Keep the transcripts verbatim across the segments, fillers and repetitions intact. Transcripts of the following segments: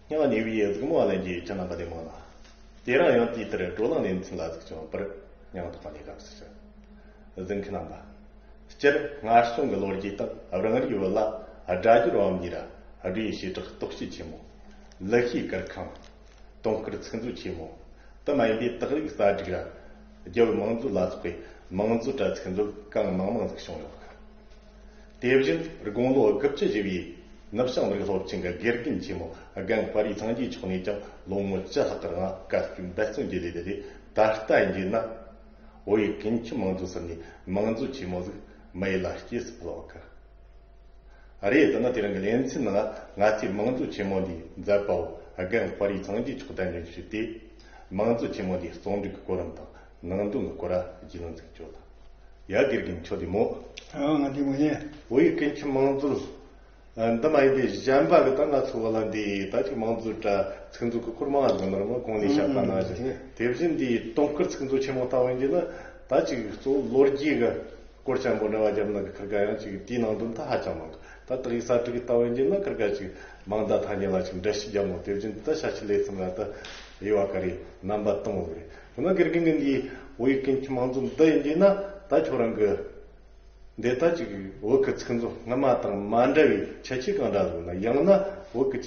སྙིང་ནས་བའི་གཟིགས་མོ་བ་ལན་གྱི་ཁྱེད་རྣམ་པ་ལས་མང་ལ། དེ་རིང་ཡང་དུས་ལྟར་བགྲོ་གླེང་ལེ་ཚན་ལ་གཟིགས་སྐྱོང་བར་སྙིང་ཐག་པ་ནས་དགའ་བསུ་ཞུ། གཟིགས་མཁན་རྣམ་པ། སྤྱིར་སྔར་བྱུང་གི་ལོ་རྒྱུས་དང་རང་རིགས་བོད་ལ་སྒྲ་སྦྱོར་བའམ་ཡིན་ར་སྒྲོས་བྱེ་བྲག་རྟོག་བྱེད་ཆེན་མོ། ལི་ཤིའི་གུར་ཁང་། དུང་དཀར་ཚིག་མཛོད་ཆེན་མོ། དེ་མ་ཡིན་པའི་དག་རིག་གསར་བསྒྲིགས་ར། རྒྱལ་བོའི་མང་མཛོད་ལ་སོགས་པའི་མང་མཛོད་དྲ་ཚིག་མཛོད་གང་མང་མང་ཟིག་བྱུང་ཡོད། དེ་བཞིན་དགུང་ལོ་དགུ་བཅུ་བཞེས་པའི་ནུབ་བྱང་མི་རིགས་སློབ་ཆེན་གྱི་དགེ་རྒན་ཆེན་མོ་རྒན་དཔའ་རིས་སངས་རྒྱས་མཆོག་ནས་ཀྱང་ལོ་ངོ་བཅུ་ལྷག་གི་རིང་བཀའ་བཀྱོན་འབད་བརྩོན་གྱི་ལས་དེ་ལས་ད་ལྟ་ཡིན་རྒྱུ་ན། བོད་ཡིག་ཀུན་མཁྱེན་མང་མཛོད་ཟེར་ནས་མང་མཛོད་ཆེན་མོ་ཟིག་མི་ཡུལ་ལ་སྐྱེས་སུ་ཕུལ་བ་གི། རེད། དེ་ན་དེ་རིང་གི་ལེ་ཚན་ནང་ང་ཚོས་མང་མཛོད་ཆེན་མོ་འདིའི་མཛད་པ་བོ་རྒན་དཔའ་རིས་སངས་རྒྱས་མཆོག་གདན་འདྲེན་ཞུས་ཏེ། མང་མཛོད་ཆེན་མོ་འདིའི་རྩོམ་སྒྲིག་གི་གོ་རིམ་དང་ནང་དོན་གྱི་སྐོར་ར་རྒྱུས་ལོན་ཟིག་བྱོས་དང་། ཡ། དགེ་རྒན་ཁྱོད་བདེ་མོ། ཨ། ང་བདེ་མོ་ཡིན། བོད་ཡིག་ཀུན་མཁྱེན་མང་མཛོད། ཨ། འདི་མ་ཡིན་པའི་གཞན་པ་གི་ད་ང་ཚོ་བོད་ལ་འདི་ད་ཅིག་མང་མཛོད་དྲ་ཚིག་མཛོད་གི་སྐོར་མང་ང་ཟིག་མི་རུང་། གོང་ནས་བཤད་པ་ནང་བཞིན། དེ་བཞིན་འདིའི་དུང་དཀར་ཚིག་མཛོད་ཆེན་མོ་ལྟ་བུ་ཡིན་རྒྱུ་ན། ད་ཅིག་གཙོ་བོ་ལོ་རྒྱུས་གི་སྐོར་ཆེན་པོ་འདྲ་བ་རྒྱབ་ན་གི་ཁིར་ག་ཡང་ཅིག་དེའི་ནང་དོན་ད་ཧ་ཅང་མང་གི། ད་དག་ཡིག་གསར་བསྒྲིགས་ལྟ་བུ་ཡིན་རྒྱུ་ན་ཁིར་ག་ཅིག་མང་ཟླ་ཐ་སྙད་ལ་ཅིག་འགྲེལ་བཤད་རྒྱབ་མོ། དེ་བཞིན་ད་ཤ་ཤི་ལེ་ཚན་ལ་ད་དབྱེ་བ་ག་རེ་རྣམ་པ་དང་བོ་གི་རེད། འོ་ན་དགེ་རྒན་གི་འདིའི་བོད་ཡིག་ཀུན་མཁྱེན་མང་མཛོད་འདི་ཡིན་རྒྱུ་ན། ད་ཁྱོད་རང་གི་འདི་ད་ཅིག་བོད་ཀྱི་ཚིག་མཛོད་སྔ་མ་དང་མ་འདྲ་བའི་ཁྱད་ཆོས་གང་འདྲ་ཟིག་ན། ཡང་ན་བོད་ཀྱི་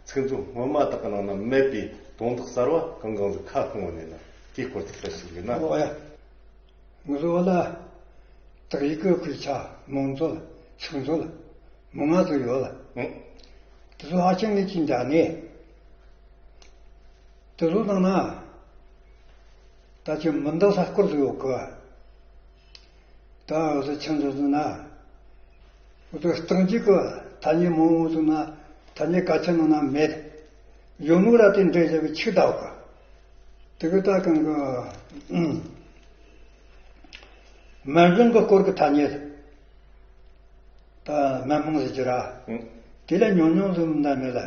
ཚིག་མཛོད་སྔོན་མ་དག་གི་ནང་ན་མེད་པའི་དོན་དག་གསར་བ་གང་གང་ཟིག་ཁ་སློང་བ་ནས་ན། དེའི་སྐོར་དེ་གསལ་ཞིག་ཡིན་ན། ཨོ་ཡ། ང་ཚོ་བོད་ལ་དག་ཡིག་གི་དཔེ་ཆ། མང་མཛོད། ཚིག་མཛོད་མང་ང་ཟིག་ཡོད་ལ། ཨང་། དེ་ཚོ་ཧ་ཅང་ངེས་ཅན་འདྲ་ནས། དེ་ཚོ་ནང་ན་ད་ཅི་མི་འདང་ས་སྐོར་ཟིག་ཡོད་གི། ད་འུ་ཚོ་ཆུང་ཟིག་ཟིག་ན། འུ་ཚོ་རྟིང་རྒྱུག་གི་ཐ་སྙད་མང་བོ་ཟིག་ན། ཐ་སྙད་གལ་ཆེན་ནང་ན་མེད། ཡོད་མོ་ར་དེ་འདྲ་བྱས་པའི་ཆིག་བསྡད་གི། དེ་གི་ད་གང་གི། ཨང་། སྨན་གཞུང་གི་སྐོར་གི་ཐ་སྙད། ད་སྨན་མང་ཟེར་གྱི་ར། ཨང་། དེ་ལས་ཉུང་ཉུང་ཟིག་མིན་ན་མེད་ལ།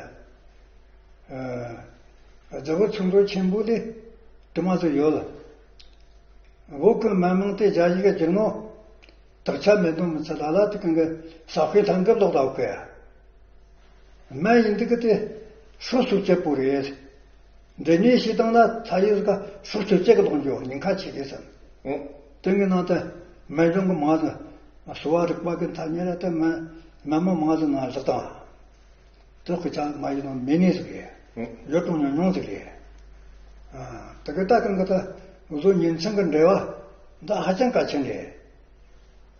ཨ། རྫ་བོ་ཚིག་མཛོད་ཆེན་པོ་ལས་དུ་མ་ཟིག་ཡོད་ལ། བོད་ཀྱི་སྨན་མང་དེ་རྒྱ་ཡིག་གི་བསྒྱུར་ནོ། དག་ཆ་མེད་དོན་མི་ཚད་ལ་ལ་དེ་གང་གི་ས་དཔེ་ཐང་གི་ལོག་ལ་བཀོད་ཡ། སྨན་ཡིན་འདུག་གི་དེ་སྲོག་གཅོད་བྱེད་པོ་རེད། འདི་ནས་བྱེད་སྟངས་ལ་ཚ་ཡི་ཟིག་སྲོག་གཅོད་བྱེད་གི་ལོག་འགྱོ་ཉེན་ཁ་ཆེ་གི་བསམ། ཨང་། དེ་གི་ནང་དུ་སྨན་གཞུང་གི་མང་ཟིག་གསོ་བ་རིག་པ་གི་ཐ་སྙད་ར་དེ་སྨན་སྨན་མང་མང་ཟིག་ནང་བཞག་དང་། དེ་དཔེ་ཆ་མ་ཡིན་ནོ་མེད་ནི་ཟིག་རེད། ཨང་། ཡོད་ཀྱང་ཉུང་ཉུང་ཟིག་རེད། ཨ། དེ་གི་ད་གང་གི་ད་འུ་ཚོ་ཉིན་མཚན་གི་འབྲེལ་བ་འདི་ཧ་ཅང་གལ་ཆེན་རེད།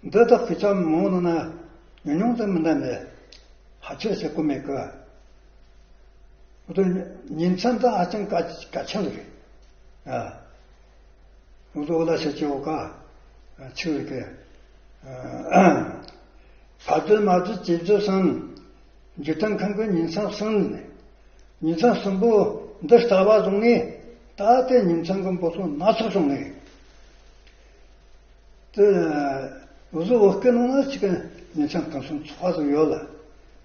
འདི་དག་དཔེ་ཆ་མང་ནང་ན་ཉུང་ཉུང་ཙམ་མིན་ན་མེད། ཧ་ཅང་ཞིག་གོ་མེད་གི། འུ་ཚོ་ཉིན་མཚན་དུ་ཧ་ཅང་གལ་གལ་ཆེན་རེད། ཨ། འུ་ཚོ་བོད་ལ་ཤི་ཆེ་བོ་ཀ་ཆིག་རེད་གི། ཨ། ཕ་བརྒྱུད་མ་བརྒྱུད་བྱེ་བརྒྱུད་གསུམ། འཇིག་རྟེན་ཁམས་ཀྱི་ཉིན་མཚན་གསུམ། ཉིན་མཚན་གསུམ་པོ་འདི་ལྟ་བ་བཟུང་ནས་ད་ལྟའི་ཉིན་མཚན་གྱི་འབོར་ཚོ་སྣ་ཚོགས་བྱུང་ནས། དེ་འུ་ཚོ་བོད་སྐད་ནང་ན་ཅིག་ཉིན་མཚན་ཕུན་སུམ་ཚོགས་པ་ཟིག་ཡོད་ལ།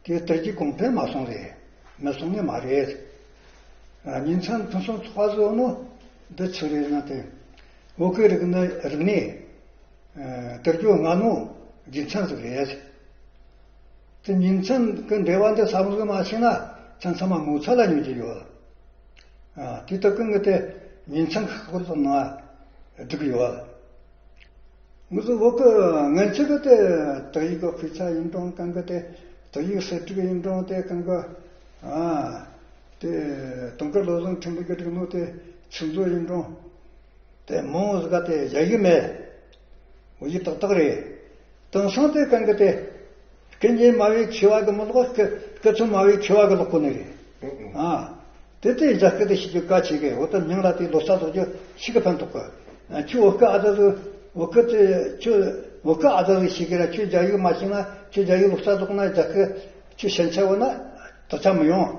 དེ་དར་རྒྱས་གོང་འཕེལ་མ་སོང་རེད། མི་སོང་ནི་མ་རེད། ཉིན་མཚན་ཕུན་སུམ་ཚོགས་པ་ཟིག་ཡོད་ནོ་འདི་ཆི་རེད་ན། དེ་བོད་སྐད་རིག་གནས་རིག་གནས་དར་རྒྱས་སྔ་ནོ་རྒྱུ་མཚན་ཟིག་རེད། དེ་ཉིན་མཚན་གྱི་འབྲེལ་བ་འདི་བསམ་བློ་མ་བྱས་ན་ཁྱེད་ཚང་མ་ངོ་ཚ་ལ་ཉོན་གྱི་ཡོད། ཨ། དེ་ལྟ་གི་ངས་དེ་ཉིན་མཚན་གྱི་སྐོར་དུ་ནང་བསྒྲིགས་ཡོད། ངུ་ཚོ་བོད་གི་སྔན་ཆད་གི་དེ་དག་ཡིག་གི་དཔེ་ཆ་ཡིན་རུང་། གང་གི་དེ་དག་ཡིག་གསར་བསྒྲིགས་ཡིན་རུང་། དེ་གང་གི། ཨ། དེ་དུང་དཀར་བློ་བཟང་འཕྲིན་ལས་གི་བསྒྲིགས་ནོ་དེ་ཚིག་མཛོད་ཡིན་རུང་། དེ་མང་ཟིག་ག་དེ་རྒྱ་ཡིག་མེད། བོད་ཡིག་ཏག་ཏག་རེད། དེང་སང་དེ་གང་གི་དེ། སྐད་གཉིས་སྨྲ་བའི་མཁས་པ་གི་མི་ལོག་སྐད་སྐད་ཚོ་སྨྲ་བའི་མཁས་པ་གི་ལོག་གོ་ནི་རེད། ཨ། དེ་དེ་རྒྱ་སྐད་དེ་ཤེས་རྒྱུ་གལ་ཆེ་གི། འོ་ད་མྱིང་ལ་དེ་ལོ་ཙཱ་ཟེར་རྒྱུ་ཞིག་གི་ཕན་ཐོགས་གི། ཁྱོད་བོད་སྐད་ཨ་ཙི་ཟིག་བོད་སྐད་དེ་ཁྱོད་བོད་སྐད་ཨ་ཙི་ཟིག་ཤེས་གི་ར། ཁྱོད་རྒྱ་ཡིག་མ་ཤེས་ན། ཁྱོད་རྒྱ་ཡིག་ལོ་ཙཱ་ཟེར་ན། རྒྱ་སྐད་ཁྱོད་ཞན་ཆ་ཡོད་ན་དག་ཆ་མི་ཡོང་།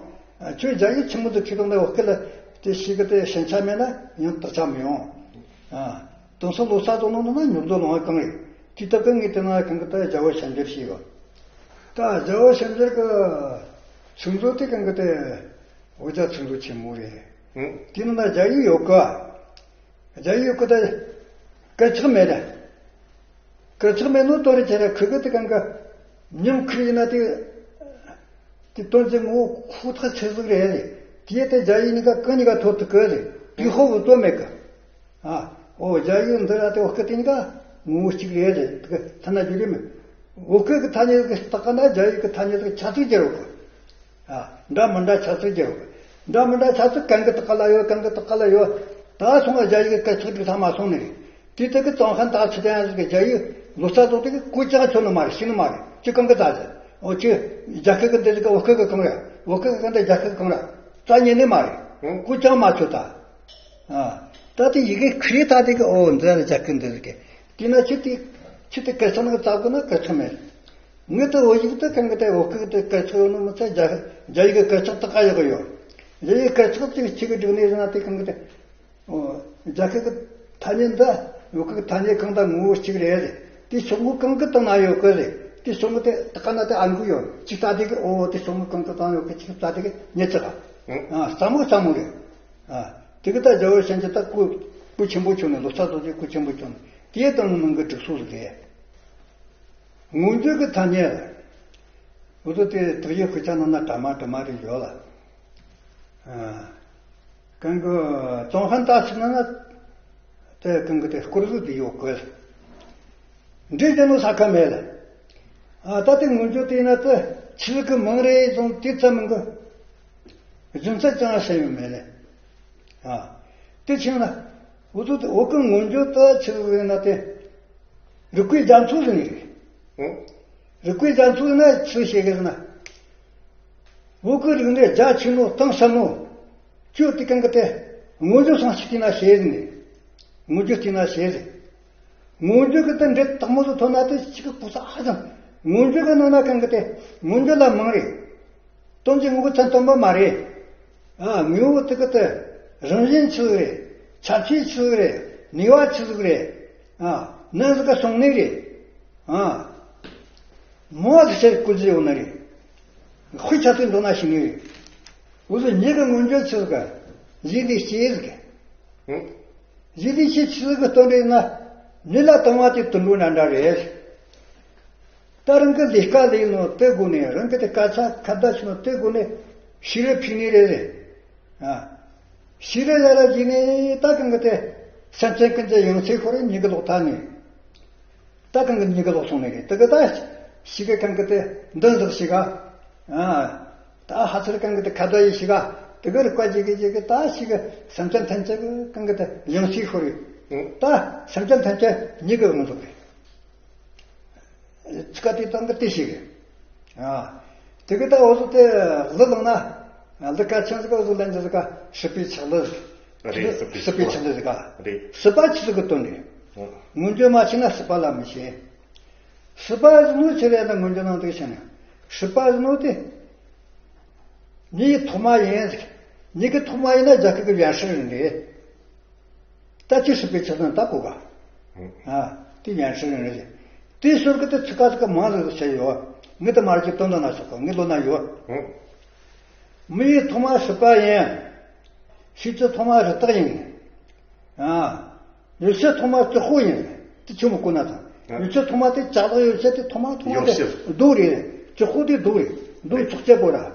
ཁྱོད་རྒྱ་ཡིག་ཆི་མོ་ཟིག་ཁྱོད་དང་ནས་བོད་སྐད་ལ་དེ་ཤེས་གི་དེ་ཞན་ཆ་མེད་ན་ཡང་དག་ཆ་མི་ཡོང་། ཨ། དེང་སང་ལོ་ཙཱ་ཟེར་ནོ་ནི་ན་ཉོབ་ཏོ་ལོང་བ་གང་རེད། དེ་ལྟ་གི་ངས་དེ་ན་གང་གི་ད་རྒྱལ་བ་བྱམས་མགྱོགས་ཤེས་ཡོད། ད་རྒྱལ་བ་བྱམས་མགྱོགས་གི་ཚིག་མཛོད་དེ་གང་གི་དེ་བོད་རྒྱ་ཚིག་མཛོད་ཆེན་མོ་རེད། ཨང་། དེ་ནང་ན་རྒྱ་ཡིག་ཡོད་གི། རྒྱ་ཡིག་ཡོད་གི་ད་སྐད་ཆག་མེད་ར། སྐད་ཆག་མེད་ནོ་དོ་རེ་ཆེ་ར། ཁུ་གི་དེ་གང་གི་མྱིང་ཁུར་ཡིན་ན་དེ་དེ་དོན་ཚན་ངོ་ཁུག་ཐག་ཆོད་ཟིག་རེད། དེ་དེ་རྒྱ་ཡིག་གཉིས་ཀ་གང་གཉིས་ཀ་ཐོབ་ཐུབ་གི་རེད། དེ་ཧོ་བུ་ཏོ་མེད་གི། ཨ། ཨོ་རྒྱ་ཡིག་འདི་ར་དེ་བོད་སྐད་དེ་གཉིས་ཀ་ངོ་བོ་གཅིག་རེད་རེད། དེ་གི་ཐ་ན་རྒྱུ་རེད་མེད། བོད་སྐད་ཀྱི་ཐ་སྙད་ཀྱི་རྟགས་ན་རྒྱ་ཡིག་གི་ཐ་སྙད་ཀྱི་ཆ་ཚིག་རྒྱལ་བོ་གི། ཨ། འདྲ་མི་འདྲ་ཆ་ཚིག་རྒྱལ་བོ་གི། འདྲ་མི་འདྲ་ཆ་ཚིག་གང་གི་རྟགས་ལ་ཡོད། གང་གི་རྟགས་ལ་ཡོད། ད་སོང་བ་རྒྱ་ཡིག་གི་སྐད་ཆ་འགྲིག་ཐ་མ་སོང་ནི་རེད། དེ་དག་གི་ཙོང་ཧན་ད་ཆི་ཏན་གི་རྒྱ་ཡིག་ལོ་ཙཱ་ཚོ་དེ་གི་གོ་ཅང་ཆོད་ནི་མ་རེད། ཤེས་ནི་མ་རེད། ཅི་གང་གི་ད་ཟེར། ཨོ་ཅི། རྒྱ་སྐད་གི་འདི་ཟིག་ག་བོད་སྐད་གི་གང་རེད། བོད་སྐད་གི་གང་འདི་རྒྱ་སྐད་གི་གང་རེད། རྩ་ཉེ་ནི་མ་རེད། ཨང་། གོ་ཅང་མ་ཆོད་ད། ཨ། ད་དེ་ཡི་གེ་ཁི་རི་ད་དེ་གི་ཨོ་འདི་ལ་རྒྱ་སྐད་འདི་ཟིག་གི། དེ་ན་ཆི་དེ། ཆི་དེ་སྐད་ཆ་ནི་གི་རྩ་གི་ན་སྐད་ཆ་མེད། ངི་ད་བོད་ཡིག་ད་གང་གི་ད་བོད་སྐད་གི་ད་སྐད་ཆ་ཡོད་ནི་མི་ཚད། རྒྱ་རྒྱ་ཡིག་གི་སྐད་ཆ་ད་ག་ཡག་གི་ཡོད། རྒྱ་ཡིག་སྐད་ཆ་ཅིག་ཅིག་གི་སྒྲིག་ནས་ཟེར་ན་དེ་གང་གི་ད། ཨོ། རྒྱ་སྐད་ཀྱི་ཐ་སྙད་འདི་བོད་སྐད་ཀྱི་ཐ་སྙད་གང་དང་ངོ་བོ་གཅིག་རེད། དེ་ཤོག་ངོས་གང་གི་སྟེང་ན་ཡོད་གི་རེད། དེ་ཤོག་ངོས་དེ་ད་ག་ན་དེ་ཨ་འགུལ་ཡོད་གཅིག་ལྟ་དེ་གི། ཨོ་དེ་ཤོག་ངོས་གང་གི་སྟེང་ཡོད་གི་གཅིག་ལྟ་དེ་གི་ཉེ་ཆ་ག་ཨང་། ཨ་ཙམ་མོ་ཙམ་མོ་རེད། ཨ། དེ་གི་ད་རྒྱལ་བ་སེམས་ཅན་ད་སྐུ་སྐུ་ཆེན་པོ་བྱུང་ནས། ལོ་ཙཱ་ཚོ་གི་སྐུ་ཆེན་པོ་བྱུང་ནས་དེའི་སྟེང་ནང་གི་སྒྲིག་སྲོལ་ཟིག་རེད། མངོན་བརྗོད་ཀྱི་ཐ་སྙད། འུ་ཚོ་དེ་དག་ཡིག་དཔེ་ཆ་ནང་ན་གྲ་མ་གྲ་མ་རེ་ཡོད་ལ། ཨ། གང་གི་ཙོང་ཧན་ད་ཆི་ན་ན། དེ་གང་གི་དེ་སྐོར་ཟིག་དེ་ཡོད་གི། འདྲི་རྒྱུ་ནོ་ས་ཁ་མེད་ལ། ཨ། ད་དེ་མངོན་བརྗོད་དེ་ན་དེ་ཆི་ཟིག་གི་མིང་རེད་བཟུང་དེ་ཙམ་མིན་གི། རྒྱུ་མཚན་ཅང་ཤེས་ཡོད་མེད་ལ། ཨ། དེ་ཕྱིན་ན། འུ་ཚོ་དེ་བོད་ཀྱི་མངོན་བརྗོད་དེ་ཆི་ཟིག་ཡིན་ན་དེ། རིག་པའི་རྒྱ་མཚོ་ཟེར་ནི་རེད། ཨང་། རིག་པའི་རྒྱ་མཚོ་ན་ཆི་ཟིག་བཤད་གི་ཟེར་ན། བོད་ཀྱི་རིག་གནས་རྒྱ་ཆེ་ནོ་གཏིང་ཟབ་ནོ། ཁྱོད་དེ་གང་གི་དེ། མངོན་བརྗོད་སང་ཞིག་བལྟས་ན་ཤེས་ཟེར་ནི། མངོན་བརྗོད་བལྟས་ན་ཤེས་ཟེར། མངོན་བརྗོད་ཀྱི་དེ་འདྲ་དག་མོ་ཟིག་ཐོན་ན་དེ་ཅིག་གི་གོ་ས་ཨ་ཙམ། མངོན་བརྗོད་ཀྱི་ནང་ན་གང་གི་དེ། མངོན་བརྗོད་ལ་མང་རེད། སྟོན་གྱི་ངོ་བོ་མཚན་སྟོན་པ་མ་རེད། ཨ། དངོས་པོ་དེ་གི་དེ་རང་བཞིན་ཆི་ཟིག་རེད། ཁྱད་ཆོས་ཆི་ཟིག་རེད། ནུས་པ་ཆི་ཟིག་རེད། ཨ། ནི་ཟིག་ག་སོང་ནི་རེད། ཨ། མོ་ཟིག་ཆེར་བཀོད་ཟིག་ཡོད་ནི་རེད། དཔེ་ཆ་ཚིག་འདོན་ན་ཤེས་ནི་རེད། འུ་ཚོ་མྱི་གི་མངོན་བརྗོད་ཆི་ཟིག་ག་གཞི་ལས་སྐྱེས་ཟིག་ཨང་། གཞི་ལས་སྐྱེས་ཆི་ཟིག་གི་སྟོན་རེད་ན། མྱི་ལ་བཏང་བ་དེ་དུད་འགྲོ་འདྲ་འདྲ་རེད། ད་རང་གི་ལས་ཀ་ལས་ནོ་དེ་སྒོ་ནས། རང་གི་དེ་སྐད་ཆ་ཁ་བརྡ་བྱས་ནོ་དེ་སྒོ་ནས་ཤེས་རབ་ཕྱིན་ནི་རེད་རེད། ཨ། ཤེས་རབ་ཡར་ར་བྱས་ནས་ད་གང་གི་དེ་སེམས་ཅན་ཀུན་གྱི་ཡང་སྲིད་ཤོར་རེ་མྱི་གི་ལོག་ཐ་ནས། ད་གང་གི་མྱི་གི་ལོག་སོང་ནི་རེད། དེ་གི་ད་ཤི་གི་གང་གི་དེ་མདུན་ཟིག་ཤི་ག་ཨ། ད་ཧ་ཚར་གང་གི་དེ་ཁ་བརྡ་ཡི་ཤི་ག་དེ་གི་རིག་པ་ཇི་གི་ཇི་གི་ད་ཤི་གི་སེམས་ཅན་ཐམས་ཅད་གི་གང་གི་དེ་ཡང་སྲིད་ཤོར་རེ། ད་སེམས་ཅན་ཐམས་ཅད་མྱི་གི་ཡོང་འདུག་རེད། ཚིག་དེ་དང་གི་དེ་ཞིག་ཨ། དེ་གི་ད་འུ་ཚོ་དེ་ལི་ལང་ན། ལི་ཀ་ཆེན་ཟིག་འུ་ཚོ་ལན་ཟིག་ག་སྲིད་པའི་ཆགས་ལི། རེད། སྲིད་པའི་ཆགས་ལི་ཟིག་ག་རེད། སྲིད་པ་ཆི་ཟིག་གི་དོན་རེད། ཨ། མངོན་བརྗོད་མ་བྱས་ན་སྲིད་པ་ལ་མི་ཤེས། སྲིད་པ་ཟེར་ནོ་ཆི་རེད་ན། མངོན་བརྗོད་ནང་དེ་བཤད་ན། སྲིད་པ་ཟེར་ནོ་དེ། མྱི་ཡི་ཐོག་མ་ཡིན་ཟིག་མྱི་གི་ཐོག་མ་ཡིན་ན་རྒྱ་སྐད་གི་ཡན་ཧྲི་རེད། ད་ཅི་སྲིད་པའི་ཆ་ཚང་ད་གོ་ག་ཨ། དེ་ཡན་ཧྲི་རེད། དེའི་ཞོར་གི་དེ་ཚིག་ཁ་ཚིག་མང་ཟིག་བཤད་ཡོད། ངས་དེ་མ་ར་ཅིག་དོན་དག་ན་ཆོག་ག་ངས་ལོ་ན་ཡོད། མི་ཡི་ཐོག་མ་སྲིད་པ་ཡིན། ཤེས་བྱའི་ཐོག་མ་རི་དྭགས་ཡིན། ཨ། ཡོ་བྱད་ཐོག་མ་ལྕགས་ཕོར་ཡིན། དེ་ཆི་མོ་གོ་ན་ཐང་། ཡོ་བྱད་ཐོག་མ་དེ་ལྕགས་ལག་ཡོ་བྱད་དེ་ཐོག་མ་ཐོག་མ་དེ་ཡོ་བྱད་རྡོ་རེད། ལྕགས་ཕོར་དེ་རྡོ་རེད། རྡོ་ཡི་ཚོགས་ཆེན་པོ་ར། ཨ།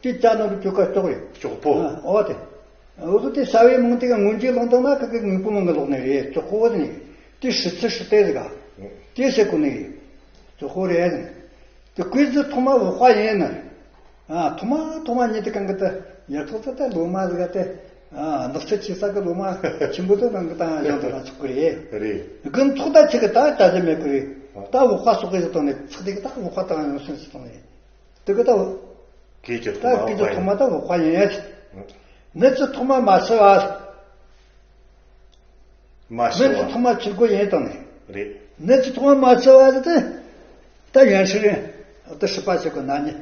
དེ་ལྕགས་ནང་དུ་བཅུག་ག་ལྕོག་རེད། ལྕགས་ཕོར། ཨ། འོ་དེ། འུ་ཚོ་དེ་ས་བའི་མིང་དེ་ག་མངོན་བརྗོད་ལང་དང་ན་ག་གི་དངོས་པོ་མིང་གི་ལོག་ནི་རེད། ལྕགས་ཕོར་ཟེར་ནི། དེ་ཧྲི་ཚི་ཧྲི་ཏེ་ཟེར་ག་དེ་ཟེར་གོ་ནི་རེད། ལྕགས་ཕོར་རེད་ཟེར་ནི། དེ་ཀུན་གཟི་ཐོག་མ་འོག་པ་ཡིན་ནི། ཨ། ཐོག་མ་ཐོག་མ་ཉིད་དེ་གང་གི་དེ་ཡ་ཐོག་ཏུ་དེ་ལོ་མ་ཟིག་ག་དེ། ཨ། ནགས་ཚལ་ཆེ་ས་གི་ལོ་མ་ཆེན་པོ་དེ་གང་གི་དང་ཡང་དུ་རང་ཆོག་གི་རེད། རེད། དགུན་ཐོག་ད་ཆི་གི་ད་ད་ཟེར་མེད་གི་རེད། ད་འོག་པ་སོག་གི་ཟིག་དང་ནི་ཚིག་དེ་གི་ད་འོག་པ་དང་ཡང་སེམས་སུ་དང་ནི། དེ་གི་ད། སྐད་ཀྱི་ད་ཐོག་མ་སྐད་ཀྱི་ཐོག་མ་ད་འོག་པ་ཡིན་ཡ། ནད་ཀྱི་ཐོག་མ་མ་ཤི་བ། མ་ཤི་བ། ནད་ཀྱི་ཐོག་མ་ཆུ་རྒོད་ཡིན་དང་ནི། རེད། ནད་ཀྱི་ཐོག་མ་མ་ཤི་བ་དེ། ད་ཡན་ཧྲི་རེད། ད་སྲིད་པ་ཆི་གི་ན་ནི།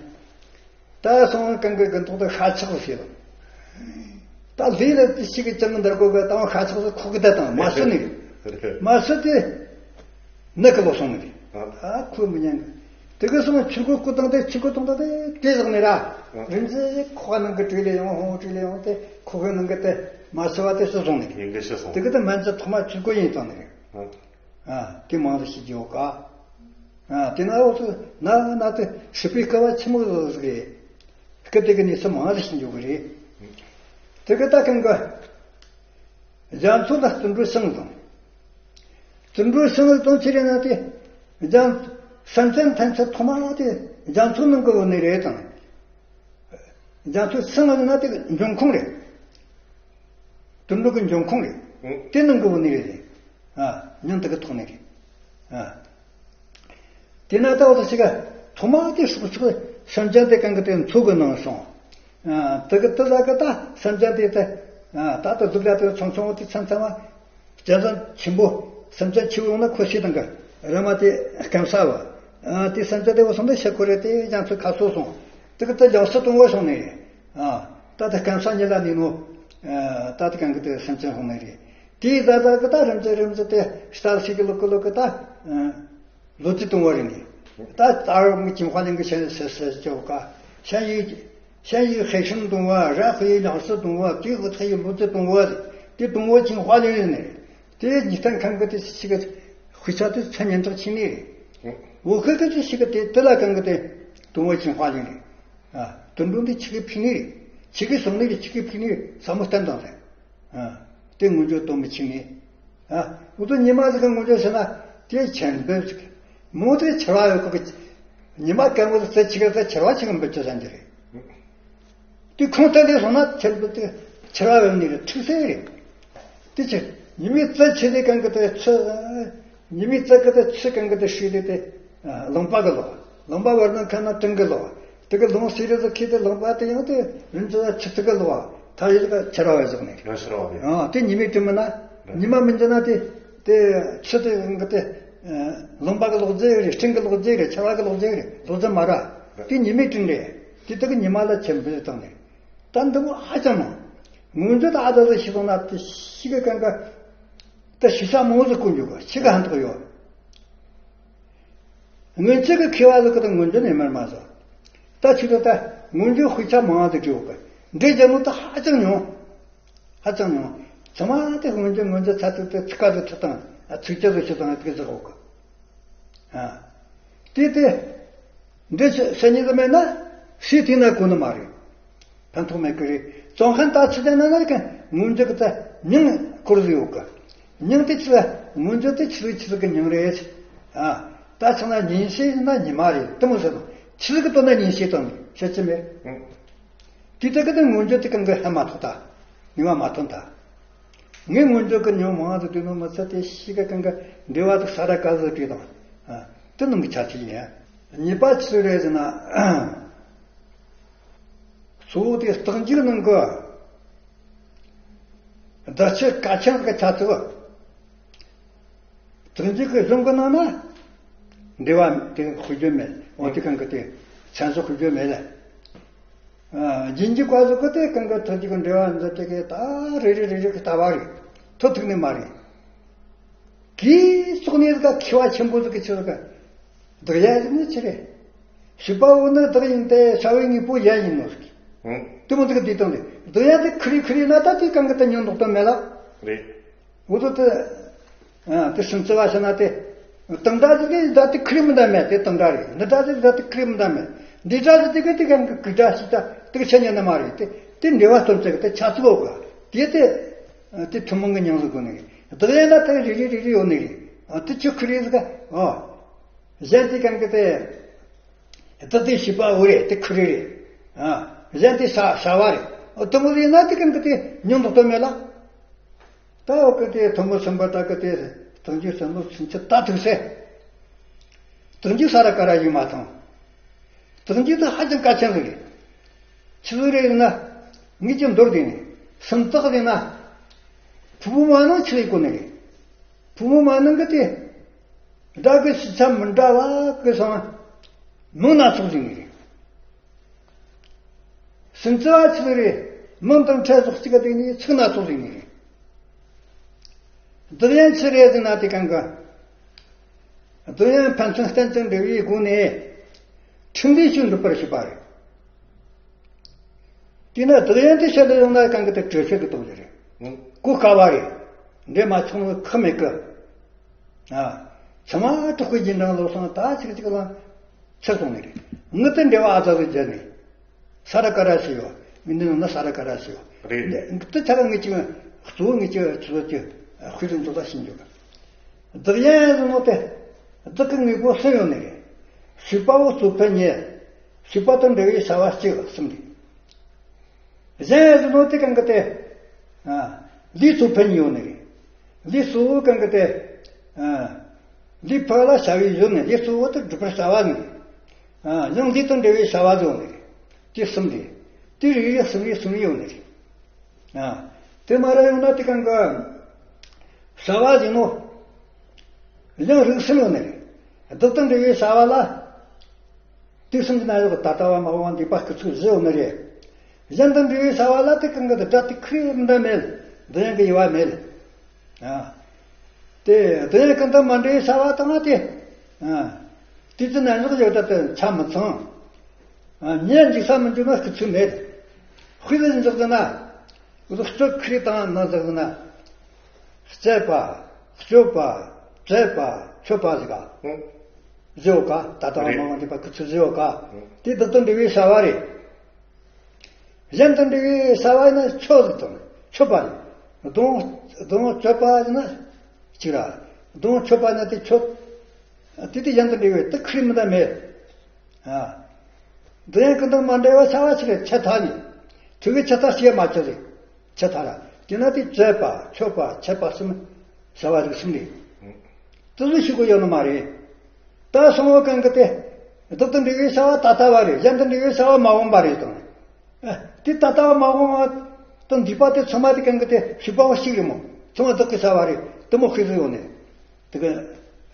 ད་སོང་གང་གི་གི་ཐོག་ད་ཤ་ཆག་ཟེར། ད་ལུས་ལ་དེ་ཞིག་གི་ཅང་འདར་གོ་གི་དང་ཤ་ཆག་ཟེར་ཁོག་གི་ད་དང་མ་ཤི་ནི། མ་ཤི་དེ། ནད་གི་ལོག་སོང་ནི། ཨ། ཁོ་མི་ཉན་གི། དེ་གི་སོང་ཆུ་རྒོད་སྐུ་དང་དེ་ཆུ་རྒོད་དང་དེ་དེ་བཞག་ནི་ར། རིམ་གྱིས་ཁོག་ནང་གི་བྲིས་ལས་ཡོང་ཧོང་བྲིས་ལས་ཡོང་དེ་ཁོག་གི་ནང་གི་དེ་མ་ཤི་བ་དེ་ཤི་སོང་ནི། ཡིན་གི་ཤི་སོང་། དེ་གི་དེ་སྨན་གྱི་ཐོག་མ་ཆུ་རྒོད་ཡིན་དང་ནི། ཨ། དེ་མང་དུ་ཤི་རྒྱུ་ཡོད་ཀ་ཨ། དེ་ན་འོ་ཚོ་ན་ན་དེ་སྲིད་པའི་སྐལ་བ་ཆི་མོ་ཟིག་རེད། སྐབས་དེ་གི་གནས་ཚུལ་མང་ལ་ཤེས་འཇོག་གི་རེད། དེ་གི་ད་གང་གི་རྒྱ་མཚོ་ལ་བརྩོན་འགྲུས་བྱང་དང་། བརྩོན་འགྲུས་བྱང་དང་ཅི་རེད་ན་དེ། རྒྱ། སེམས་ཅན་ཐམས་ཅད་ཐོག་མ་དེ་རྒྱ་མཚོ་ནང་གི་བུད་ནི་རེད་དང་། རྒྱ་མཚོ་བྱང་ན་དེ་འབྱུང་ཁུངས་རེད། བརྩོན་འགྲུས་ཀྱི་འབྱུང་ཁུངས་རེད། ཨང་། དེ་ནང་གི་བུད་ནི་རེད། ཨ། མྱིང་དེ་གི་ཐོགས་ནི་རེད། ཨ། དེ་ན་ད་འོ་ད་ཞིག་ག་ཐོག་མ་དེ་སྲོག་ཆགས་སེམས་ཅན་དེ་གང་གི་དེ་མཚོ་གི་ནང་སོང་། ཨ། དེ་གི་དེ་ལ་གི་ད་སེམས་ཅན་དེ་དེ། ཨ། ད་ལྟ་སྡུག་ལ་དེ་ཆུང་ཆུང་དེ་ཚང་ཚང་བ། བྱས་ཙང་ཆེན་པོ། སེམས་ཅན་ཆེ་བོ་ཡོང་ན་ཁོ་ཤི་དང་གི་ར་མ་དེ་སྐམ་ས་བ། ཨ། དེ་སེམས་ཅན་དེ་བོ་སོང་དེ་ཤི་ཁོ་རེ་དེ་རྒྱ་མཚོ་ཁ་སོ་སོང་། དེ་གི་དེ་ལོག་སུ་གཏོང་བ་སོང་ནི་རེད། ཨ། ད་དེ་སྐམ་ས་ཉིད་ལ་ནི་ནོ། ཨ། ད་དེ་གང་གི་དེ་སེམས་ཅན་ཧོང་ནི་རེད། དེའི་ད་ད་གི་ད་རིམ་གྱིས་རིམ་གྱིས་དེ་ལྟར་ཞིག་གི་ལུག་གི་ལུག་གི་ད། ཨ། ལོ་རྒྱུས་གཏོང་བ་རེད་ནི། ད་ད་རུང་གི་ཅིང་ཧྭ་ལིང་གི་ཤན་ཟེར་ཟེར་ཅོ་ག་ཤན་ཡིག་ཤན་ཡིག་ཧེ་ཤིན་གཏོང་བ་ར་ཧུ་ཡི་ལག་སུ་གཏོང་བ་དེ་ཧུ་ཐ་ཡི་ལོ་རྒྱུས་གཏོང་བ་རེད། དེ་གཏོང་བ་ཅིང་ཧྭ་ལིང་རེད་ནི། དེ་ཉི་སྟན་ཁང་གི་དེ་ཞིག་གི་དཔེ་ཆ་དེ་ཚན་ཉན་གྲགས་ཆེ་ནི་རེད། འོ་ཁ་གི་དེ་ཞིག་གི་དེ་དེ་ལ་གང་གི་དེ་གཏོང་བ་ཅིང་ཧྭ་ལིང་རེད། ཨ། དོན་དུ་འདི་ཆི་གི་ཕིག་ནི་རེད། ཆི་གི་སོང་ནི་རེད། ཆི་གི་ཕིག་ནི་རེད། ས་མོ་སྟན་དང་རེད། ཨ། དེ་ངོ་འཇོག་གཏོང་མི་ཆིག་ནི། ཨ། འུ་ཚོ་ཉི་མ་ཟིག་གི་ངོ་འཇོག་བྱས་ན་དེ་ཆེན་པོ་ཟིག་མོ་དེ་ཆེ་བ་ཡོད་གི། ཉི་མ་སྐམ་པོ་ཟིག་ཚེ་ཆི་གི་ཚེ་ཆེ་བ་ཆི་གི་འབུད་ཆོག་ཟེར་གྱི་རེད། དེ་ཁོང་ལྟ་ལས་སོང་ན་ཆེན་པོ་དེ་ཆེ་བ་ཡོད་ནི་རེད། འཁྲུག་སེ་རེད། དེ་ཆི། ཉི་མའི་རྩལ་ཆེ་དེ་གང་གི་དེ་ཆུ། ཉི་མའི་རྩལ་གི་དེ་ཆུ་གང་གི་དེ་ཧྲིལ་དེ་དེ། ལུང་པ་གི་ལོག་ལུང་པ་བར་ན་ཁ་ན་སྤྲིན་གི་ལོག་དེ་གི་ལུང་སི་རི་ཟིག་ཁེ་དེ་ལུང་པ་དེ་ཡང་དེ་རིན་ཆེ་ཆུ་ཚིག་གི་ལོག་ཐ་ཡི་ལ་ཆེ་ར་བ་ཟིག་ནས། ཡོད་ཤི་ར་བ་རེད། ཨ། དེ་ཉི་མའི་དྲིན་མིན་ན། ཉི་མ་མི་འཇི་ན་དེ། དེ་ཆུ་དེ་གང་གི་དེ། ལུང་པ་གི་ལོག་རྫས་རེད། སྤྲིན་གི་ལོག་རྫས་རེད། ཆར་བ་གི་ལོག་རྫས་རེད། ལོག་རྫས་མ་ར། དེ་ཉི་མའི་དྲིན་རེད། དེ་དེ་གི་ཉི་མ་ལ་ཆེན་པོ་བཏང་ནས། ད་འདི་མོ་ཧ་ཅང་མང་། ངོས་འཛིན་ད་ཨ་ད་ཟིག་ཤི་སོང་ན་དེ་ཤི་གི་གང་གི། ད་ཤི་ས་མང་ཟིག་ཀུན་འཇུག་གི་ཤི་གི་ཧན་ཐོག་ཡོད། ངོས་ཚིག་གི་མཁས་པ་ཟིག་གི་ད་ངོས་འཛིན་ནས་མར་མ་ཟིག་ད་ཆི་ད་ད་ངོས་འཛིན་དཔེ་ཆ་མང་ཟིག་བྲིས་ཡོད་གི། འདྲེ་རྒྱ་མོ་ད་ཧ་ཅང་ཉུང་། ཧ་ཅང་ཉུང་། ཚང་མ་དེ་ངོས་འཛིན་ངོས་འཛིན་ཚ་ཚིག་དེ་ཚིག་ཀ་ཟིག་ཁྲིད་དང་ཚིག་ཅི་ཟིག་ཤི་དང་དེ་ཟིག་ཡོད་གི། ཨ། དེ་དེ། འདི་ཤ་ཤ་ཉིད་དུ་མེད་ན་ཤི་དེ་ན་གོ་ནི་མ་རེད། ཕན་ཐོགས་མེད་ཀི་རེད། ཙོང་ཁན་ད་ཚི་དེ་ན་ན་གི་ངོ་འཇུག་གི་ད་མྱིང་སྐོར་ཟིག་ཡོད་གི། མྱིང་དེ་ཆི་ལ་ངོ་འཇུག་དེ་ཆི་ཟིག་ཆི་ཟིག་གི་མྱིང་རེད། ཨ། ད་ཆི་ན་ཉིན་ཤས་ན་ཉི་མ་རེད། དེ་མོ་ཟེར་ནོ་ཆི་ཟིག་གི་དོན་ན་ཉིན་ཤས་དང་ཤེས་ཀྱི་མེད། དེ་ལྟ་གི་དེ་ངོ་འཇུག་དེ་གང་གི་ཧ་མ་ཐོག་ད། ནུས་པ་མ་ཐོན་ད། ངས་ངོ་འཇུག་གི་ཉོན་མང་དུ་དུས་ནོ་མི་ཚེ་དེ་ཤི་ག་གང་གི་འབྲེལ་བ་དུ་ས་ར་ཀ་ཟི་བྲིས་དང་། དེ་ནང་གི་ཆ་ཚིག་ཡིན། གཉིས་པ་ཆི་རེད་ཟེར་ན། གཙོ་བོ་དེ་རྟགས་འཇུག་ནང་གི་བརྡ་ཆད་གལ་ཆེན་གི་ཆ་ཚིག་རྟགས་འཇུག་གི་གཞུང་གི་ནང་ན་འབྲེལ་བ་དེ་དཔེ་བརྗོད་མེད། འོ་དེ་གང་གི་དེ་མཚན་གཞི་དཔེ་བརྗོད་མེད་ལ། ཨ། རྗེས་འཇུག་པ་ཟིག་གི་དེ་གང་གི་ཐོག་གཅིག་གི་འབྲེལ་བ་འཛིན་དེ་གི་ད་རེ་རེ་རེ་རེ་གི་ལྟ་བ་རེད། ཐོ་ཐུག་ནི་མ་རེད། གིས་སོགས་ནས་ཟིག་མཁས་པ་ཆེན་པོ་ཟིག་གི་ཆི་ཟིག་གི་བདག་ཡ་ཟིག་ནི་ཆི་རེད། ཞིག་པ་འོ་ནི་བདག་ཡིན་ཏེ་བྱ་བའི་དངོས་པོ་ཡ་ཡིན་ནོ་ཟིག་ཨང་། དེ་མོ་ཟིག་གི་དེ་དང་ལས་བདག་ཡ་དེ་ཁི་རི་ཁི་རི་ན་ད་དེ་གང་གི་ད་ཉོན་མདོག་དོན་མེད་ལ། རེད། འུ་ཚོ་དེ། ཨ། དེ་སུམ་རྩི་བ་ཟེར་ན་དེ། དང་སྒྲ་ཟིག་གི་ད་དེ་ཁི་རི་མི་འདྲ་མེད་དེ་དང་སྒྲ་རེད། འདི་སྒྲ་ཟིག་ད་དེ་ཁི་རི་མི་འདྲ་མེད། འདི་སྒྲ་ཟིག་དེ་གི་དེ་གང་གི་གི་སྒྲ་ཞིག་ད་དེ་གི་ཆ་ཉན་ན་མ་རེད་དེ། དེ་འབྲེལ་བ་སྟོན་ཚེ་གི་དེ་ཆ་ཚིག་འོག་གི་དེ་དེ། དེ་ཐུན་མོང་གི་མྱིང་ཟིག་དགོས་ནི་རེད། བདག་ཡན་ན་དེ་རེ་རེ་རེ་རེ་ཡོད་ནི་རེད། ཨ། དེ་ཆི་ཁི་རི་ཟིག་ག་ཨ། གཞན་དེ་གང་གི་དེ། བདག་དེ་ཞིག་པ་འོ་རེད་དེ་ཁི་རི་རེད། ཨ། གཞན་དེ་བྱ་བྱ་བ་རེད། ཨ། དེ་མོ་ཟིག་ཡིན་ན་དེ་གང་གི་དེ་ཉོན་མདོག་དོན་མེད་ལ། ད་འོ་གི་དེ་ཐོན་མི་སེམས་པ་ད་གི་དེ་རྟགས་འཇུག་སེམས་པ་ཚུན་ཆད་ད་ཐུག་སེ། རྟགས་འཇུག་ས་ར་ཀ་ར་ཡིན་མ་ཐང་། རྟགས་འཇུག་ད་ཧ་ཅང་གལ་ཆེན་ཟིག་རེད། ཆི་ཟིག་རེད་ཟེར་ན། ངེད་ཀྱི་མདོར་བསྡུས་ནས་སུམ་རྟགས་ཟེར་ན། ཕུ་བོ་མ་ནང་ཆི་ལས་གོ་ནི་རེད། ཕུ་བོ་མ་ནང་གི་དེ། སྒྲ་གི་ཤེས་ཚད་མི་འདྲ་བ་གི་སང་མིང་སྣ་ཚོགས་ཟིག་ནི་རེད། སུམ་རྩི་བ་ཆི་ཟིག་རེད། མིང་དང་ཕྲད་སོགས་གཅིག་ག་དེ་ནི་ཚིག་སྣ་ཚོགས་ཟིག་ནི་རེད། བདག་ཡན་ཆི་རེད་ཟེར་ན་དེ་གང་གི། བདག་ཡན་ཕན་ཚུན་རྟེན་ཅིང་འབྲེལ་བའི་སྒོ་ནས་ཁྲིམས་ལས་ཞིག་འགྲུབ་པར་བྱེད་པ་རེད། དེས་ན་བདག་ཡན་དེ་བཤད་ལ་ཡོང་ན་གང་གི་དེ་གྲོས་ཆོད་ཀྱི་དོན་ཞིག་རེད། གོ་དཀའ་བ་རེད། འདྲེ་མ་ཆུང་ནི་ཁག་མེད་གི། ཨ། ཚང་མ་དྲག་པོའི་རྗེས་འབྲང་ལོ་སང་ད་ཅིག་ཅིག་ལ་ཚེ་སོང་ནི་རེད། ངི་དེ་འབྲེལ་བ་ཨ་ཙག་ཟིག་བརྒྱབ་ནས། ས་ར་ཀ་ར་ཞིག་ཡོད། ངས་འདི་ནང་ན་ས་ར་ཀ་ར་ཞེས། རེད། འདི་དེ་ཆ་ལ་ངས་ཅིག་ཚུར་ངས་ཅིག་ཚུར་ཅིག་དཔེ་རིན་འཇོག་ལ་ཤིན་རྒྱུ། བདག་གཞན་ཟེར་ནོ་དེ། བདག་གི་དངོས་པོ་གསུམ་ཡོད་ནི་རེད། སྲིད་པའོ་གཙོ་ཕལ་གཉིས། སྲིད་པ་དང་འབྲེལ་བའི་བྱ་བ་གཅིག་གསུམ་རེད། གཞན་ཟེར་ནོ་དེ་གང་གི་དེ། ཨ། ལས་གཙོ་ཕལ་གཉིས་ཡོད་ནི་རེད། ལས་གཙོ་བོ་གང་གི་དེ། ཨ། ལས་ཕལ་ལ་བྱ་བའི་ཡུལ་ནི་ལས་གཙོ་བོ་དེ་སྒྲུབ་པར་བྱ་བ་ནི། ཨ། ཡང་ལས་དང་འབྲེལ་བའི་བྱ་བ་ཡོད་ནི་རེད། དེ་གསུམ་རེད། དེ་རིགས་རིགས་གསུམ་རེ་གསུམ་རེ་ཡོད་ནི་རེད། ཨ། དེ་མ་ར་ཡོང་ན་དེ་གང་གི། བྱ་བ་ཟེར་ནོ། ཡང་རིགས་གསུམ་ཡོད་ནི་རེད། བདག་དང་འབྲེལ་བའི་བྱ་བ་ལ། དུས་གསུམ་གྱི་ནང་ཡོད་པའི་ད་ལྟ་བ་མ་འོངས་པ་འདས་པ་སྐུལ་ཚིག་བཞི་ཡོད་ནི་རེད། གཞན་དང་འབྲེལ་བའི་བྱ་བ་ལ་དེ་གང་གི་དེ་སྒྲ་དེ་ཁུ་རེ་མི་འདྲ་མེད། འདི་ཡང་གི་དབྱེ་བ་མེད། ཨ། དེ་འདི་ཡང་གང་དང་མ་འབྲེལ་བའི་བྱ་བ་དང་དེ། ཨ། དུས་ཀྱི་ནང་ཡོད་པའི་ད་དེ་ཆ་མི་ཚང་། ཨ། ཉེར་འཇིག་ས་མི་འཇུག་ན་སྐུལ་ཚིག་མེད། དཔེ་ལ་འཇོག་ན། སྤྱོད་ཁུ་རེ་དང་ན་འཇོག་ན། སྤྱད་པ། སྤྱོད་པ། སྤྱད་པ། སྤྱོད་པ་ཟེར་ག་ཨང་། བཞི་ཡོད་ཀ་ད་ལྟ་བ་རེད། མ་འོངས་པ་འདས་པ་སྐུལ་ཚིག་བཞི་ཡོད་ཀ་ཨང་། དེ་བདག་དང་འབྲེལ་བའི་བྱ་བ་རེད། གཞན་དང་འབྲེལ་བའི་བྱ་བ་ཡིན་ན་སྤྱོད་ཟེར་དང་སྤྱོད་པ་རེད། སྡོང་སྡོང་སྤྱོད་པ་ཡིན་ན་གཅིག་ར། སྡོང་སྤྱོད་པ་ཡིན་ན་དེ་སྤྱོད། དེ་དེ་གཞན་དང་འབྲེལ་བའི་དེ་ཁུ་རེ་མི་འདྲ་མེད། ཨ། འདི་ཡང་ཀུན་དང་མ་འབྲེལ་བའི་བྱ་བ་ཆེ་རེད་ཆེ་ཐག་ཉིད། དེ་གི་ཆེ་ཐག་ཤེས་མ་ཆེ་རེད། ཆེ་ཐག་ར། དེ་ན་དེ་སྤྱད་པ་སྤྱོད་པ་འཆད་པ་གསུམ། བྱ་བ་རིགས་གསུམ་རེད། དེ་ཚོ་ཤེས་དགོས་ཡོད་ནི་མ་རེད། ད་སོང་བ་གང་གི་དེ། བདག་དང་འབྲེལ་བའི་བྱ་བ་ད་ལྟ་བ་རེད། གཞན་དང་འབྲེལ་བའི་བྱ་བ་མ་འོངས་པ་རེད་དང་། ཨ། དེ་ད་ལྟ་བ་མ་འོངས་པ་དང་འདས་པ་དེ་ཚང་མ་དེ་གང་གི་དེ་སྲིད་པ་བ་གཅིག་རེད་མོ། ཚང་མ་བདག་གི་བྱ་བ་རེད། དེ་མོ་ཤེས་ཀྱི་ཡོད་ནི། དེ་གི་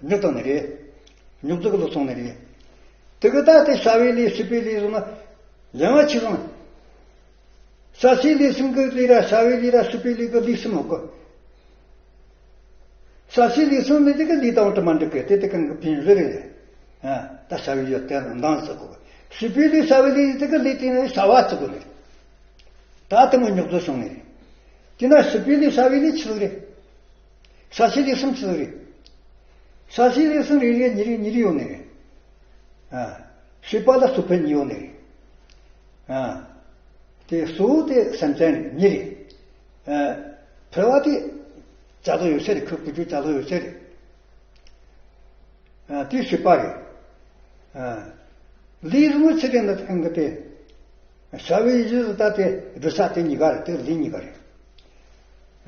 མྱུག་བཏང་ནི་རེད། མྱུག་འཛུགས་ལ་སོང་ནི་རེད། དེ་གི་ད་དེ་བྱ་བའི་ལས་སྲིད་པའི་ལས་སོང་ན། ཡང་ཆེ་སོང་། བྱ་བྱེད་ལས་གསུམ་གི་ལས་ར་བྱ་བའི་ལས་ར་སྲིད་པའི་ལས་གི་ལས་གསུམ་ཡོད་གི། བྱ་བྱེད་ལས་གསུམ་ནི་དེ་གི་ལས་དང་དུ་མ་འགྲིག་གི་དེ་དེ་གང་གི་ཕན་ཟེར་རེད། ཨ། ད་བྱ་བའི་ཡུལ་དེ་འདང་ཟེར་གོ། སྲིད་པའི་ལས་བྱ་བའི་ལས་དེ་གི་ལས་དེ་ནི་བྱ་བ་ཟེར་གོ་ནི་རེད། ད་དེ་མོ་མྱུག་འཛུགས་སོང་ནི་རེད། དེ་ན་སྲིད་པའི་ལས་བྱ་བའི་ལས་ཆི་ཟིག་རེད། བྱ་བྱེད་ལས་གསུམ་ཆི་ཟིག་རེད། བྱ་བྱེད་ལས་གསུམ་རེ་རེ་གཉིས་རེ་གཉིས་རེ་ཡོད་ནི་རེད། ཨ། སྲིད་པ་ལ་གཙོ་ཕལ་གཉིས་ཡོད་ནི་རེད། ཨ། དེ་གཙོ་བོ་དེ་སེམས་ཅན་གཉིས་རེད། ཨ། ཕལ་བ་དེ་བྱ་དོ་ཡོད་ཚད་རེད། ཁོ་བུ་ཆུ་བྱ་དོ་ཡོད་ཚད་རེད། ཨ། དེ་སྲིད་པ་རེད། ཨ། ལས་རུང་ཚེ་གི་ནི་ཐང་གི་དེ། བྱ་བའི་ཡུལ་ད་དེ་སྒྲུབ་ས་དེ་གཉིས་ཀ་རེད། དེ་ལས་གཉིས་ཀ་རེད།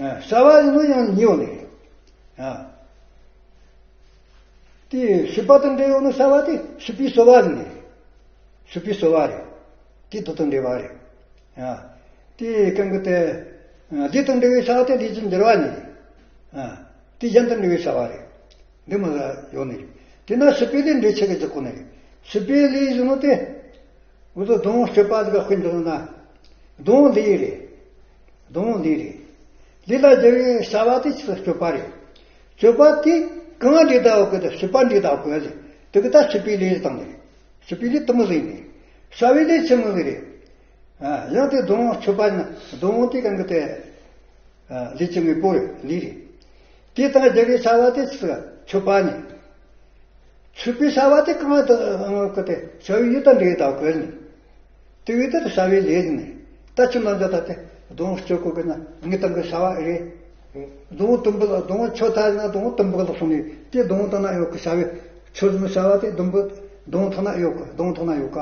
ཨ། བྱ་བ་ཡིན་ནོ་ཡང་གཉིས་ཡོད་ནི་རེད། ཨ། དེ་སྲིད་པ་དང་འབྲེལ་ཡོད་ནི་བྱ་བ་དེ་སྲིད་པའི་གསོ་བ་ཡིན་ནི་རེད། སྲིད་པའི་གསོ་བ་རེད། དེ་དེ་དང་འབྲེལ་བ་རེད། ཨ། དེ་གང་གི་དེ། ཨ། དེ་དང་འབྲེལ་བའི་བྱ་བ་དེ་ལས་ཀྱི་འགྱུར་བ་ནི། ཨ། དེ་གཞན་དང་འབྲེལ་བའི་བྱ་བ་རེད། འདི་མོ་ཡོད་ནི་རེད། དེ་ན་སྲིད་པའི་ལས་འབྲེལ་ཆེ་གི་རྫོགས་གོ་ནི་རེད། སྲིད་པའི་ལས་ཟེར་ནོ་དེ། འུ་ཚོ་སྡོང་སྤྱོད་པ་ཟིག་དཔེ་འཇོག་ན། སྡོང་ལས་རེད། སྡོང་ལས་རེད། ལས་ལ་སྦྱར་བའི་བྱ་བ་དེ་ཆི་ཟིག་སྤྱོད་པ་རེད། སྤྱོད་པ་དེ་གང་འདྲེ་ད་བ་གི་དེ་སྲིད་པ་འདྲེ་ད་བ་གི་ཟེར། དེ་གི་ད་སྲིད་པའི་ལས་ཟེར་དང་ནི་རེད། སྲིད་པའི་ལས་དེ་མོ་ཟིག་ནི། བྱ་བའི་ལས་ཆི་མོ་ཟིག་རེད། ཨ། ཡང་དེ་སྡོང་སྤྱོད་པ་ན་སྡོང་དེ་གང་གི་དེ། ཨ། ལས་ཀྱི་དངོས་པོ་རེད། ལས་རེད། དེ་དང་སྦྱར་བའི་བྱ་བ་དེ་ཆི་ཟིག་སྤྱོད་པ་ནི། སྤྱོད་པའི་བྱ་བ་དེ་གང་དུ་ཨང་ཀི་དེ་བྱ་བའི་ཡུལ་དང་འབྲེལ་དང་བཀོད་ནས། དེ་བས་དེ་བྱ་བའི་ལས་ནི། ད་ཁྱིམ་ནང་འཇོག་ད་དེ་སྡོང་སྤྱོད་གོ་གི་ན་ངའི་དང་གི་བྱ་བ་རེད། སྡོང་དུམ་བུ་ལ་སྡོང་ཆོད་ཐལ་ན་སྡོང་དུམ་བུ་ལ་སོང་ནས་དེ་སྡོང་ཐང་ན་ཡོད་གི་བྱ་བའི་ཆོད་ཟིན་བྱ་བ་དེ་དུམ་བུ་སྡོང་ཐང་ན་ཡོད་གི་སྡོང་ཐང་ན་ཡོད་ག་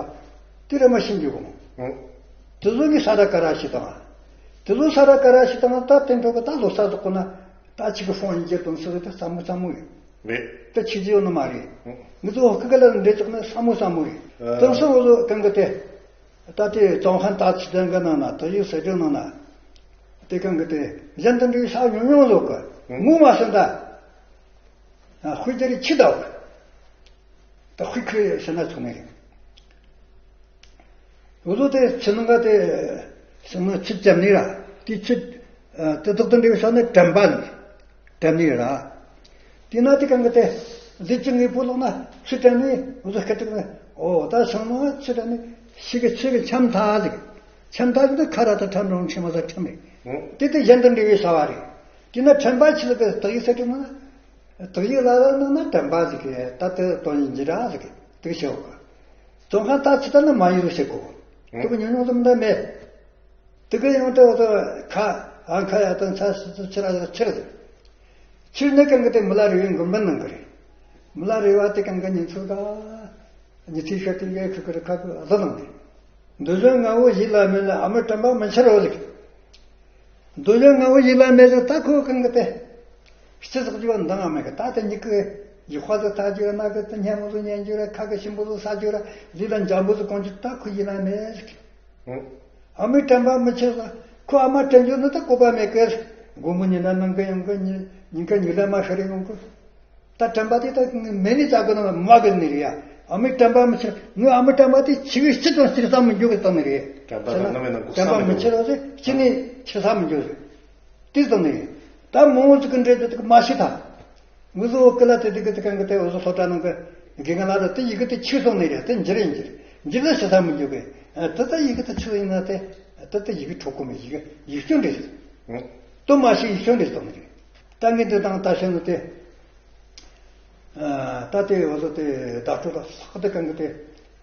དེ་རེ་མ་ཤིན་གྱི་གོ། དེ་ཚོ་གི་ས་ར་ཀ་ར་ཞིག་དང་། དེ་ཚོ་ས་ར་ཀ་ར་ཞིག་དང་ད་དེ་འཕྲོ་གི་ད་ལོ་ས་ཟོག་གོ་ན། ད་ཅིག་གི་ཧྥོན་ཡིན་གྱི་དོན་སོ་ད་ས་མོ་ས་མོ་ཡིན། རེད། ད་ཆི་ཟིག་ཡོད་ནི་མ་རེད། ང་ཚོ་ཧོ་ཀི་ཀ་ལ་འདྲེ་ཅོག་ནི་ས་མོ་ས་མོ་རེད། ཨ། དེང་སང་འུ་ཚོ་གང་གི་དེ། ད་དེ་ཙོང་ཁན་ཏཱ་ཚིག་དོན་གི་ནང་ན་དག་ཡིག་གསལ་སྒྲོན་ནང་ན། དེ་གང་གི་དེ་གཞན་དང་འདྲ་བའི་ས་ཉུང་ཉུང་ལོག་གི། ཨ། ངོ་མ་སོན་ད། ཨ། ཧུའི་ཏེ་རི་ཁྱི་ད་བ། ད་ཧུའི་ཁི་ཤ་ན་ཚོ་ནི་རེད། འུ་ཚོ་དེ་ཕྱི་ནང་ག་དེ་སེམས་ནང་ཆུ་བཅམ་ནི་ར། དེ་ཆུ་དེ་དག་དང་འབྲེལ་བའི་ས་ནི་དྲན་པ་ནི་དྲན་ནི་ར། དེ་ན་དེ་གང་གི་དེ་ལུས་ཀྱི་དངོས་པོ་ལོག་ན་ཆུ་དྲན་ནི་འུ་ཚོ་སྐད་ཅིག་ནི་ཨོ་ད་སེམས་ནང་ཆུ་དྲན་ནི་ཤི་གི་ཆུ་གི་འཆམ་ཐག་ཟིག་འཆམ་ཐག་ཟིག་ནི་ཁ་ར་ད་ཁྲམ་རུང་ཆེ་མ་ཟ་ཁྲམ་རེད། དེ་དེ་གཞན་དང་འབྲེལ་བའི་ས་བ་རེད། དེ་ན་དྲན་པ་ཆི་ཟིག་གི་དག་ཡིག་ས་དྲན་ན། དག་ཡིག་ལ་ལ་ན་ན་དྲན་པ་ཟིག་གི་ད་དེ་དོན་ཡིན་གྱི་ར་ཟིག་གི་དེ་ཤེས་འོ། ཙོང་ཁ་ད་ཅི་ད་ནི་མ་ཡིན་རུ་ཤེས་གོ། ཨོ། དེ་གི་ཉུང་ཉུང་ཙམ་ད་མེད། དེ་ག་ཡང་དེ་བ་དེ་ཁ་ཨང་ཁ་ཡ་དང་ཚ་སི་སི་ཕྱིར་ཨ་ཕྱིར་ཕྱིར་ནི་གང་གི་དེ་མི་ལ་རི་བའི་མགོན་པོ་གནང་གི་རེད། མི་ལ་རི་བ་དེ་གང་གི་ཉིན་ཚོད་ག་ཉི་ཚེ་ཤར་དེ་གའི་ཁུ་ཁུ་རི་ཁ་གི་བཟོ་གནང་གི། འདོད་ལྷ་ང་བོ་ཡིད་ལ་མེད་ལ་ཨ་མའི་དྲན་པ་མི་འཆར་བ་ཟིག་འདོད་ལྷ་ང་བོ་ཡིད་ལ་མེད་ཟིག་ད་ཁོ་གང་གི་དེ། སྤྱི་ཚོགས་ཀྱི་འདང་ཨ་མེད་གི་ད་དེ་ཉིད་ཀྱི་ཡིག་དཔའ་ཟིག་ཐག་རྒྱུ་ར་ན་གི་དེ་སྙན་མོ་ཟིག་ཉན་རྒྱུ་ར་ཁ་གི་ཞིམ་པོ་ཟིག་ཟ་རྒྱུ་ར་ལུས་ལ་འཇམ་པོ་ཟིག་གོན་རྒྱུ་ད་ཁོ་ཡིད་ལ་མེད་ཟིག་ཨ་མའི་དྲན་པ་མི་འཆར་ཟིག་ཁོ་ཨ་མ་དྲན་རྒྱུ་ནི་ད་བཀོད་པ་མེད་གི། དགོང་མོ་ཉི་ན་ནང་གི་ཡོང་གི་ཉིན་ཉིན་ག་ཉི་ལ་མ་ཤར་ཡོང་གི། ད་དྲན་པ་དེ་ད་མེད་ནི་ད་གི་ན་མ་གི་ནི་རེད་ཡ། ཨ་མའི་དྲན་པ་མི་འཆར། ངའི་ཨ་མའི་དྲན་པ་དེ་ཕྱི་གི་ཕྱི་དང་སྤྱིར་བསམ་མི་འཇོག་གི་བཏང་ནི་རེད། དྲན་པ་དང་རྣམ་སྨིན་ནང་ཁུག་དྲན་པ་བསམ་མི་མི་འཆར་བ་དེ་ཕྱི་ནས་ཕྱི་བསམ་མི་འཇོག་གི། དེ་བཏང་ནི་རེད། ད་མང་བོ་ཅིག་གི་འདྲེ་དེ་དེ་མ་ཤི་ཐལ། ངུ་བཟོ་བོ་ཀི་ལ་དེ་དེ་གི་དེ་གང་གི་དེ་འོ་བཟོ་སློབ་གྲྭ་ནང་གི་དགེ་རྒན་ལ་ད་དེ་ཡི་གེ་དེ་ཆུ་སོང་ནི་རེད། དེ་འགྱུར་ཡིན་འགྱུར་འགྱུར་ལ་ཕྱི་བསམ་མི་འཇོག་གི། དེ་ད་ཡི་གེ་དེ་ཆུ་ཡིན་ན་དེ་དེ་ད་ཡི་གེ་འཕྲོ་གོ་མི་ཡི་གེ་ཡིག་སྐྱོན་འདྲེ་རེད། དུ་མ་ཤི་ཡིག་སྐྱོན་འདྲེ་བཏང་ནི་རེད། ད་ངས་འདི་དང་ད་བཤད་ནོ་དེ། ཨ། ད་དེ་འོ་ཟོ་དེ་བརྡ་སྤྲོད་ལ་ལྷག་དེ་གང་གི་དེ་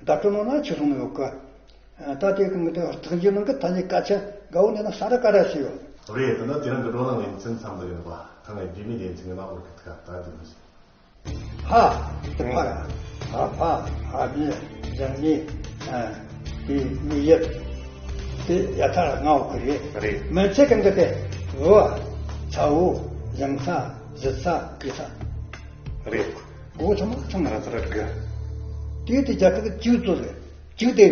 བརྡ་སྤྲོད་ནང་ན་ཆུ་སོང་ནི་ཡོད་གི། ཨ། ད་དེ་གང་གི་དེ་ཐག་གཅོད་ནང་གི་ད་ནི་སྐད་ཆ་དགའ་བོ་ནས་ན་ས་ར་ཀ་ར་ཞིག་ཡོད། རེད། ད་ནི་དེ་རིང་གི་བགྲོ་གླེང་ལེ་ཚན་མཚམས་འདིར་ཡོད་པ། ད་ངས་རྒྱུས་མེད་ལེ་ཚན་གི་ནང་འོར་གི་ཐུག་ད་དེ་མི་སྲིད། ཕ། དེ་ཕ་ར། ཨ་ཕ། ཨ་མི། ཡང་མི། ཨ། དེ་མི་ཡབ། དེ་ཡ་ཐ་ལ་ང་བོ་གི་རེད། རེད། མན་ཆད་གང་གི་དེ། བུ། ཚ་བོ། ཡང་ཚ། ཟི་ཚ། གི་ཚ། རེད། གོ་ཚང་མ་ཚང་མ་ར་ཚ་ར་གི། དེ་དེ་རྒྱ་གར་གི་ཅིའུ་ཙོ་རེད། ཅིའུ་དེ་